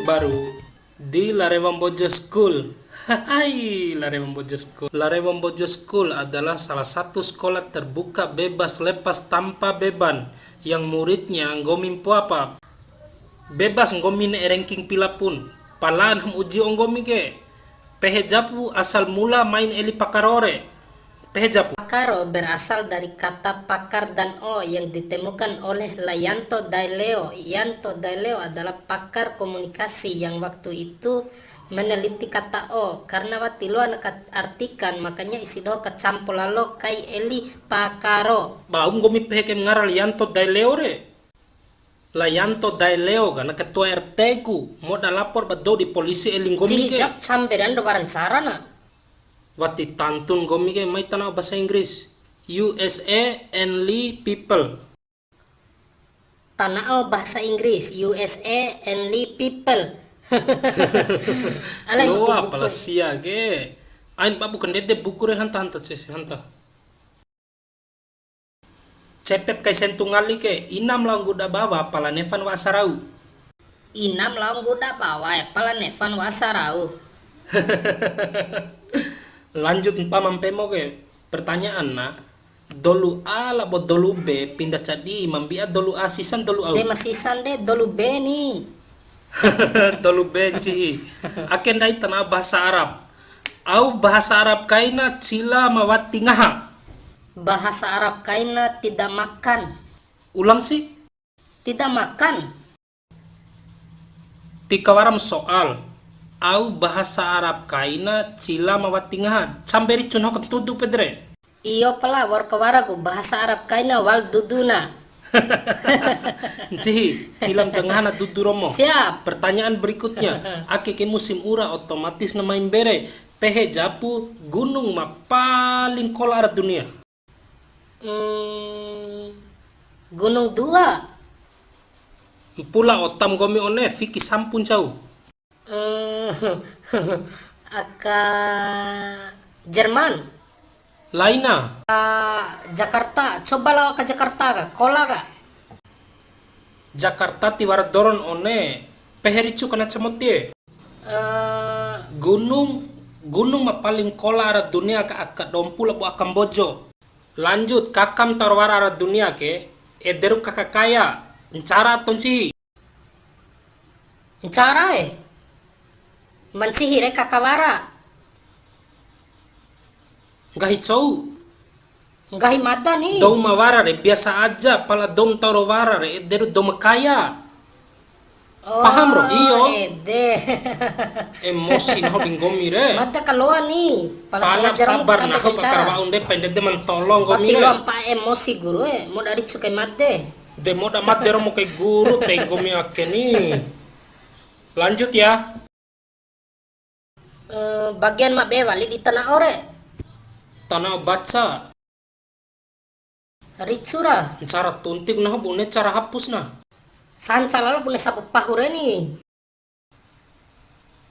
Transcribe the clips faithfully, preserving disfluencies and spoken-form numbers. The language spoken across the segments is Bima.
Baru di Larewa Mbojo School. Hai, Larewa Mbojo School. Larewa Mbojo School adalah salah satu sekolah terbuka bebas lepas tanpa beban yang muridnya nggomi mpoa pa. Bebas nggomi ne'e ranking pila pun. Pala nahu ma uji nggomi ke. Pehe japu asal mula main eli pakaro re. Pehe japu. Pakaro berasal dari kata pakar dan o yang ditemukan oleh Layanto Daileo. Yanto Daileo adalah pakar komunikasi yang waktu itu meneliti kata o. Karena wati loa na ka artikan, makanya isi doho kacampo lalo kai eli pakaro. Bau nggomi pehe ke ngara Layanto Daileo re. Layanto Daileo ka na ketua R T ku, moda lapor ba dou di polisi eli nggomi ke. Cihi jap samberan do wawancara na. Wati tantun nggomi ke mai tana'o bahasa Inggris. U S A only people. Tana'o bahasa Inggris, U S A only people. Alai loa buku pala sia ke. Ain babu kandede buku re hanta hanta cesi hanta. Cepep kai sentu ngali ke, inam lao ngguda bawa, pala nefan wa'a sarau. Inam lao ngguda bawa, pala nefan wa'a sarau. Lanjut mpa mampemo ke, pertanyaan na, dolu A labo dolu B, pinda cadi, mambia dolu A sisan dolu au. De masisan de, dolu B ni. Dolu B ncihi. Ake ndai tana'o bahasa Arab. Au bahasa Arab kaina cila ma wati ngaha. Bahasa Arab kaina tidak makan. Ulang si. Tidak makan. Ti kawaram soal. Au bahasa Arab kaina cila ma wati ngaha. Cambe ricu nahu kantudu pede re. Iyo pala, wa'ur kawara ku bahasa Arab kaina wal duduna. Ncihi, cila ma da ngaha na dudu romo. Siap. Pertanyaan berikutnya, ake ke musim ura otomatis na mai mbere. Pehe japu gunung ma paling kola ara dunia. Hmm, gunung dua. Mpula otam nggomi one, fiki sampu ncau. Hmm, aka Jerman. Laina. Aka Jakarta, coba lao aka Jakarta ka, kola ka. Jakarta tiwara doron one, pehe ricu kana camoti e. Eh, gunung, gunung ma paling kola ara dunia ka aka Dompu labo aka Mbojo. Lanjut, kakam taro wara ara dunia ke, ederu kaka kaya, ncara ato ncihi? Ncara e. Ma ncihi re kaka wara. Nggahi cou. Nggahi mada ni. Dou ma wara re biasa aja, pala dou ma tau ro wara re, ederu dou ma kaya. Oh, paham ro? Iyo. Ede. Emosi nahu di nggomi re. Mada kaloa ni. Pala pala sengaja rambut sabar sampai nahu bicara. Pakar wa'u nde, pai ndede ma ntolo nggomi re. Wati loa mpa emosi guru e, moda ricu kai made. De moda made romo kai guru te nggomi ake ni. Lanjut ya. Eh, bagian ma be wali di tana'o re. Tana'o baca. Ricu ra. Ncara tuntik nahu bune cara hapus na. Sanca lalo bune sapu pahu re ni.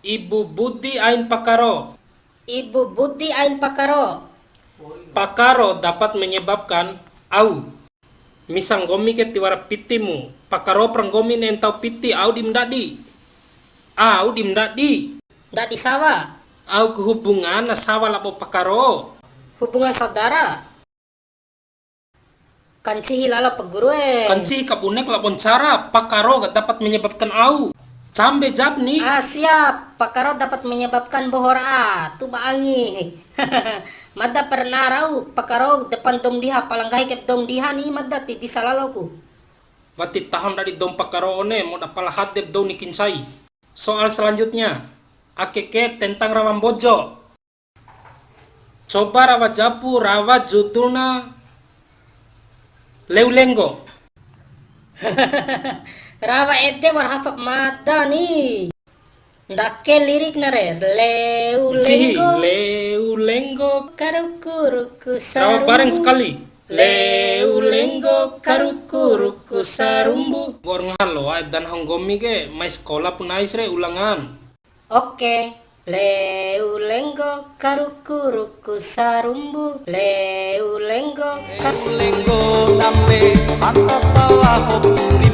Ibu Budi ain pakaro. Ibu Budi ain pakaro. Pakaro dapat menyebabkan au. Misa nggomi ke tiwara pitimu, pakaro pra nggomi ne'e ntau piti, au di ma ndadi. Au di ma ndadi. Ndadi sawa. Au ku hubungan na sawa labo pakaro. Hubungan saudara. Kancihi lalo pa guru e. Kancihi ka bune ku labo ncara, pakaro ka dapat menyebabkan au. Cambe jap ni. Ah, siap. Pakaro dapat menyebabkan boho ra. Ah, tu ba angi. Mada pernah rau, pakaro depan dou ma diha, pala nggahi kai dou ma diha ni, mada ti disa lalo ku. Wati taham dadi dou ma pakaro one, moda pala hade ba dou niki ncai. Soal selanjutnya, ake ke tentang rawa Mbojo. Coba rawa japu, rawa judulna Leu Lenggo. Rawa ede wara hafa mada ni. Ndake lirikna re, leu lenggo. Leu lenggo. Karuku ruku sarumbu. Rawa bareng sekali. Leu lenggo, karuku ruku sarumbu. Wa'ur ngaha loa edan honggomi ke, mai sekolah pun ais re ulangan. Oke. Leu lenggo karuku ruku sarumbu, leu lenggo ka- Leu lenggo dambe, mata salah ho puri